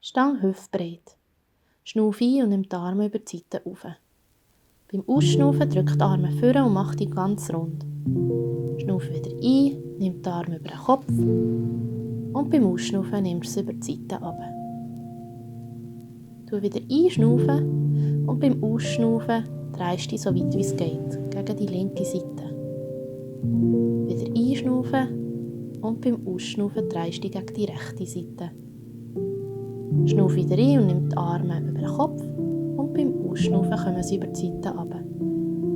Stang hüftbreit. Schnauf ein und nimm die Arme über die Seite rauf. Beim Ausschnaufen drück die Arme vor und mach die ganz rund. Schnauf wieder ein, nimm die Arme über den Kopf und beim Ausschnaufen nimmst du sie über die Seite runter. Du wieder einschnaufen und beim Ausschnaufen drehst du dich so weit wie es geht, gegen die linke Seite. Wieder einschnaufen und beim Ausschnaufen drehst du dich gegen die rechte Seite. Schnauf wieder ein und nimm die Arme über den Kopf und beim Ausschnaufen kommen sie über die Seite runter.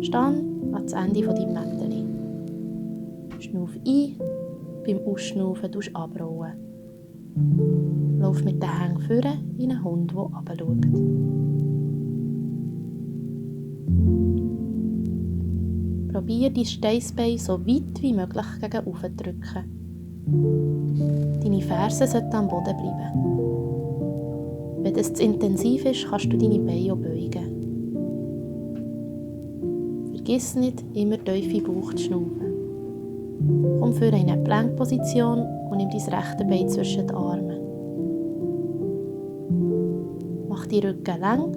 Stand an das Ende von deinem Mätteli. Schnauf ein, beim Ausschnaufen abrollen. Lauf mit den Hängen vorne wie ein Hund, der runterschaut. Probier dein Steißbein so weit wie möglich gegen oben zu drücken. Deine Fersen sollten am Boden bleiben. Wenn es zu intensiv ist, kannst du deine Beine auch beugen. Vergiss nicht, immer tief in den Bauch zu schnaufen. Komm für eine Plankposition und nimm dein rechte Bein zwischen die Arme. Mach die Rücken lang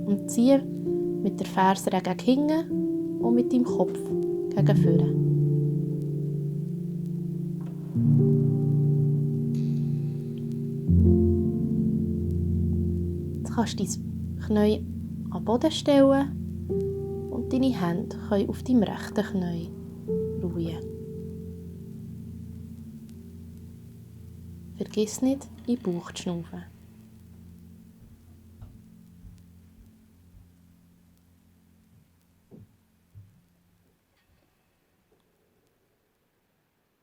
und ziehe mit der Ferse gegen hinten und mit deinem Kopf gegen vorne. Jetzt kannst du dein Knie an den Boden stellen und deine Hände können auf deinem rechten Knie ruhen. Vergiss nicht, in den Bauch zu schnaufen.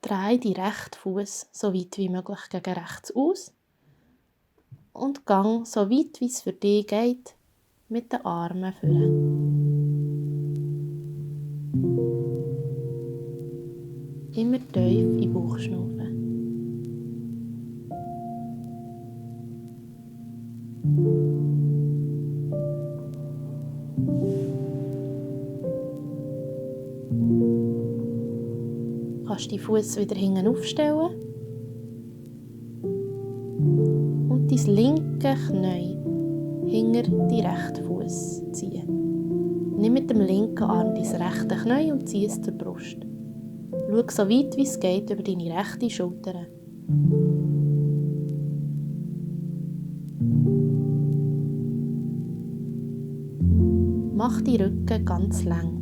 Dreh deinen rechten Fuß so weit wie möglich gegen rechts aus und gang so weit wie es für dich geht mit den Armen vorne. Immer tief in den Bauch schnaufen. Du kannst die Fuß wieder hinten aufstellen und dein linke Knie hinter die rechten Fuß ziehen. Nimm mit dem linken Arm dein rechte Knie und zieh es zur Brust. Schau so weit wie es geht über deine rechte Schulter. Mach die Rücken ganz lang.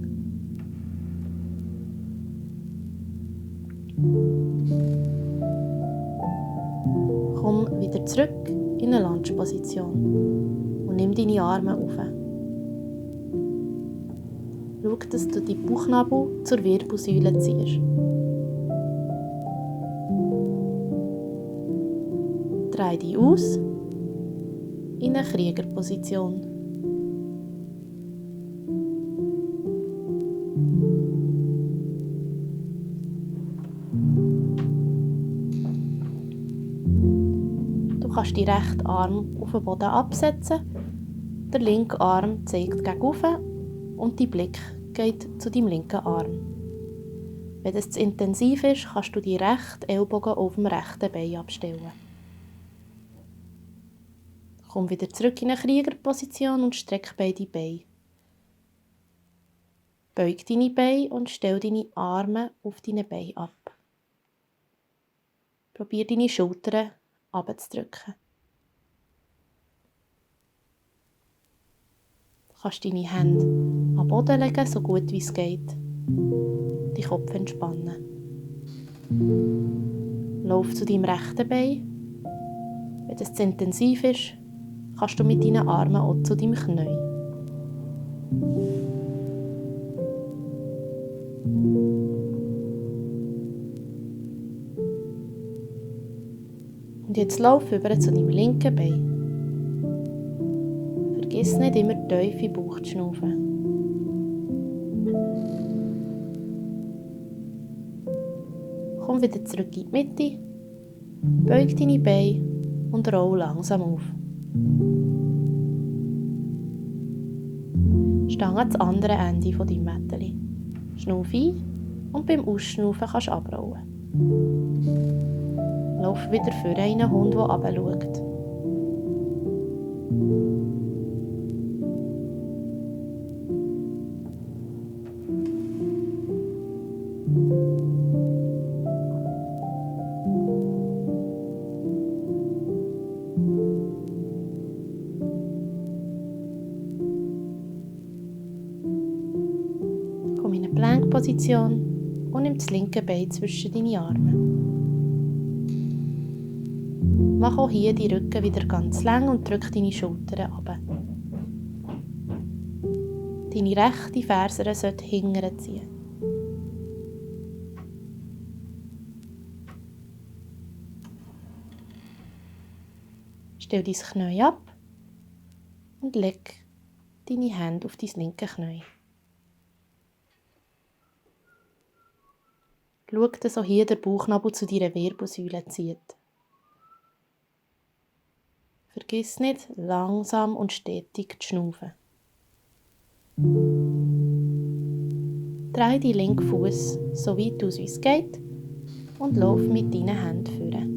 Komm wieder zurück in eine Lunge-Position und nimm deine Arme auf. Schau, dass du die Bauchnabel zur Wirbelsäule ziehst. Dreh dich aus in eine Kriegerposition. Du kannst den rechten Arm auf den Boden absetzen, der linke Arm zeigt gegen oben und dein Blick geht zu deinem linken Arm. Wenn es zu intensiv ist, kannst du die rechten Ellbogen auf dem rechten Bein abstellen. Komm wieder zurück in eine Kriegerposition und streck beide Beine. Beug deine Beine und stell deine Arme auf deine Beine ab. Probier deine Schultern abzudrücken. Du kannst deine Hände am Boden legen, so gut wie es geht. Den Kopf entspannen. Lauf zu deinem rechten Bein. Wenn es zu intensiv ist, kannst du mit deinen Armen auch zu deinem Knie. Und jetzt lauf über zu deinem linken Bein. Vergiss nicht, immer tief in den Bauch zu schnaufen. Komm wieder zurück in die Mitte, beug deine Beine und roll langsam auf. Stang ans andere Ende von deinem Mätteli. Schnauf ein und beim Ausschnaufen kannst du abrollen. Lauf wieder vor einen Hund, der runterschaut. Komm in eine Plank-Position und nimm das linke Bein zwischen deine Arme. Mach auch hier die Rücken wieder ganz lang und drück deine Schultern runter. Deine rechte Ferse sollte hinterher ziehen. Stell dein Knie ab und leg deine Hände auf dein linke Knie. Schau, dass auch hier der Bauchnabel zu deiner Wirbelsäule zieht. Vergiss nicht, langsam und stetig zu schnaufen. Dreh deinen linken Fuß so weit aus, wie es geht, und lauf mit deinen Händen vorne.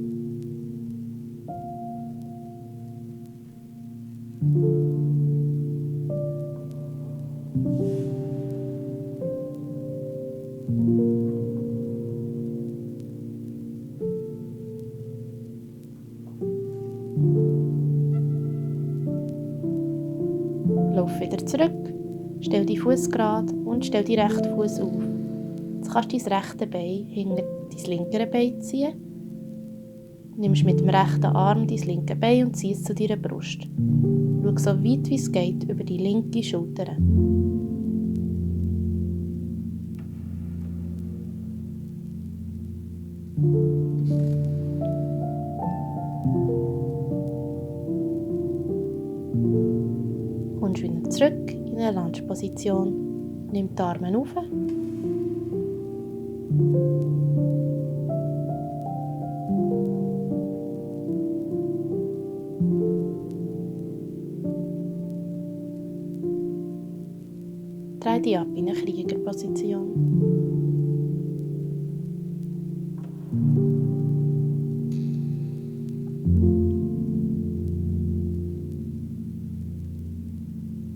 Lauf wieder zurück, stell deinen Fuß gerade und stell deinen rechten Fuß auf. Jetzt kannst du dein rechte Bein hinter dein linkere Bein ziehen. Nimmst mit dem rechten Arm dein linke Bein und ziehst es zu deiner Brust. Schau so weit wie es geht über die linke Schulter. Kommst wieder zurück in eine Lunge-Position. Nimm die Arme auf. Dreh dich ab in eine Kriegerposition.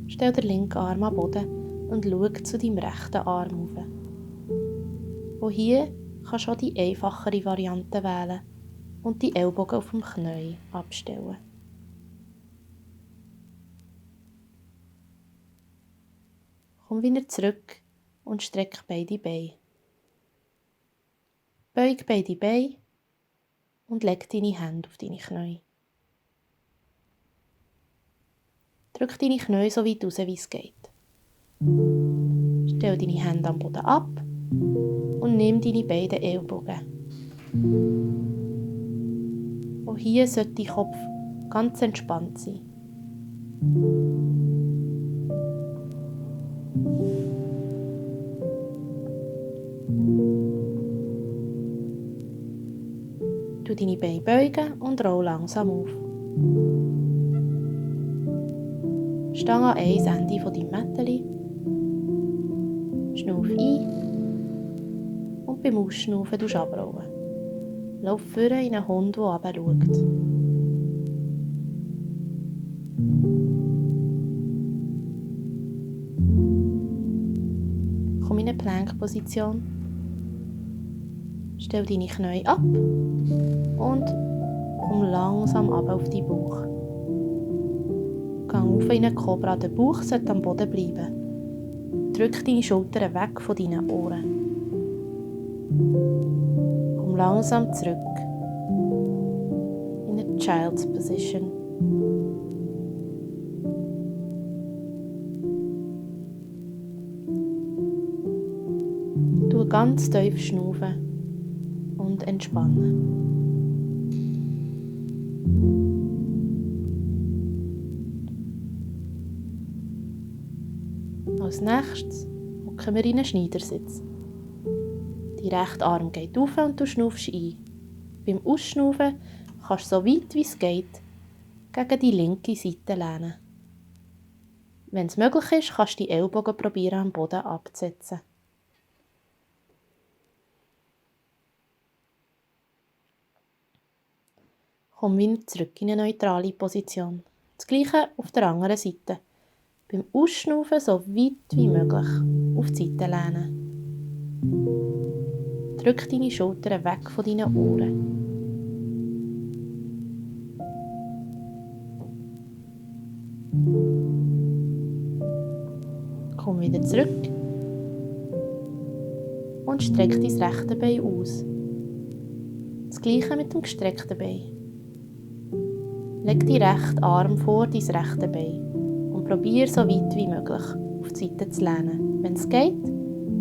Stell den linken Arm am Boden und schau zu deinem rechten Arm auf. Auch hier kannst du auch die einfachere Variante wählen und die Ellbogen auf dem Knie abstellen. Komm wieder zurück und streck beide Beine. Beug beide Beine und leg deine Hände auf deine Knie. Drück deine Knie so weit raus, wie es geht. Stell deine Hände am Boden ab und nimm deine beiden Ellbogen. Auch hier sollte dein Kopf ganz entspannt sein. Du deine Beine beugen und roll langsam auf. Stang an ein Ende von deinem Mätteli. Schnauf ein und beim Ausschnaufen abrollen. Lauf vorne in einen Hund, der runterschaut. Komm in eine Plank-Position. Stell deine Knie ab und komm langsam runter auf deinen Bauch. Geh auf in eine Kobra. Der Bauch sollte am Boden bleiben. Drück deine Schultern weg von deinen Ohren. Komm langsam zurück in eine Child's Position. Du ganz tief schnaufen und entspannen. Als nächstes hocken wir in einen Schneidersitz. Dein rechter Arm geht auf und du schnaufst ein. Beim Ausschnaufen kannst du so weit wie es geht gegen die linke Seite lehnen. Wenn es möglich ist, kannst du die Ellbogen probieren am Boden abzusetzen. Komm wieder zurück in eine neutrale Position. Das Gleiche auf der anderen Seite. Beim Ausschnaufen so weit wie möglich auf die Seite lehnen. Drück deine Schultern weg von deinen Ohren. Komm wieder zurück und streck dein rechte Bein aus. Das Gleiche mit dem gestreckten Bein. Leg deinen rechten Arm vor dein rechte Bein und probiere so weit wie möglich auf die Seite zu lehnen. Wenn es geht,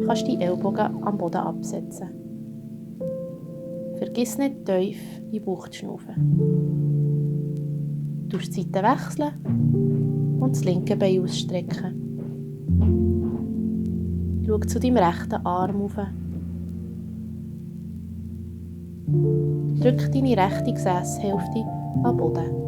kannst du die Ellbogen am Boden absetzen. Vergiss nicht tief in den Bauch zu schnaufen. Du die Seite wechseln und das linke Bein ausstrecken. Schau zu deinem rechten Arm auf. Drück deine rechte Gesässhälfte am Boden.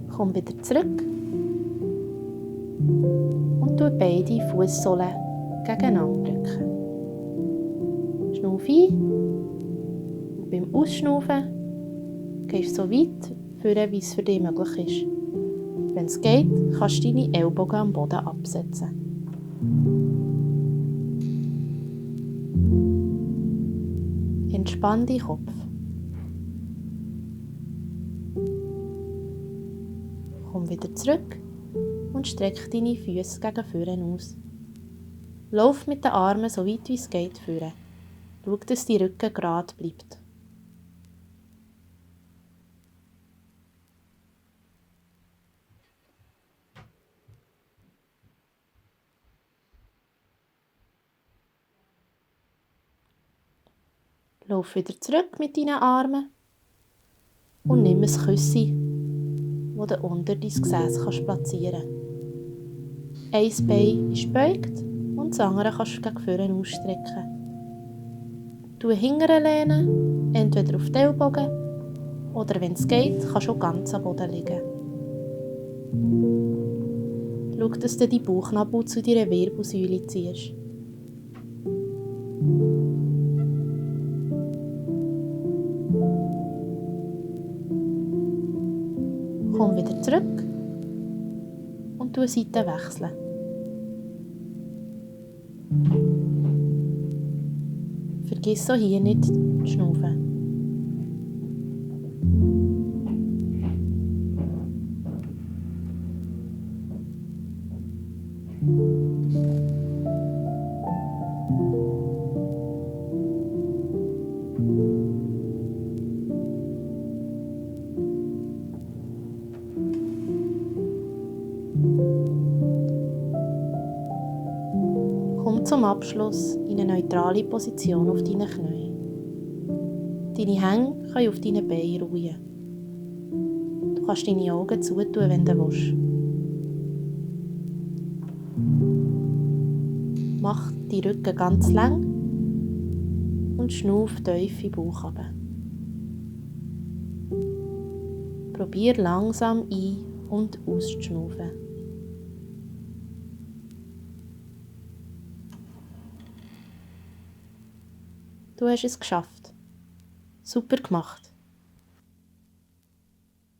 Komm wieder zurück und drück beide Fußsohlen gegeneinander drücken. Schnauf ein und beim Ausschnaufen gehst du so weit führen, wie es für dich möglich ist. Wenn es geht, kannst du deine Ellbogen am Boden absetzen. Entspann deinen Kopf. Komm wieder zurück und streck deine Füße gegen vorne aus. Lauf mit den Armen so weit wie es geht vorne. Schau, dass dein Rücken gerade bleibt. Lauf wieder zurück mit deinen Armen und nimm ein Küsschen, das du unter dein Gesäß platzieren kannst. Ein Bein ist gebeugt und das andere kannst du gegen vorne ausstrecken. Du hinterher lehnen, entweder auf die Ellbogen oder, wenn es geht, kannst du auch ganz am Boden liegen. Schau, dass du deinen Bauchnabel zu deiner Wirbelsäule ziehst. Komm wieder zurück und du Seite wechseln. Vergiss auch hier nicht zu schnaufen. Komm zum Abschluss in eine neutrale Position auf deinen Knien. Deine Hände können auf deinen Beinen ruhen. Du kannst deine Augen zutun, wenn du willst. Mach die Rücken ganz lang und schnauf tief in den Bauch runter. Probier langsam ein- und auszuschnaufen. Du hast es geschafft. Super gemacht.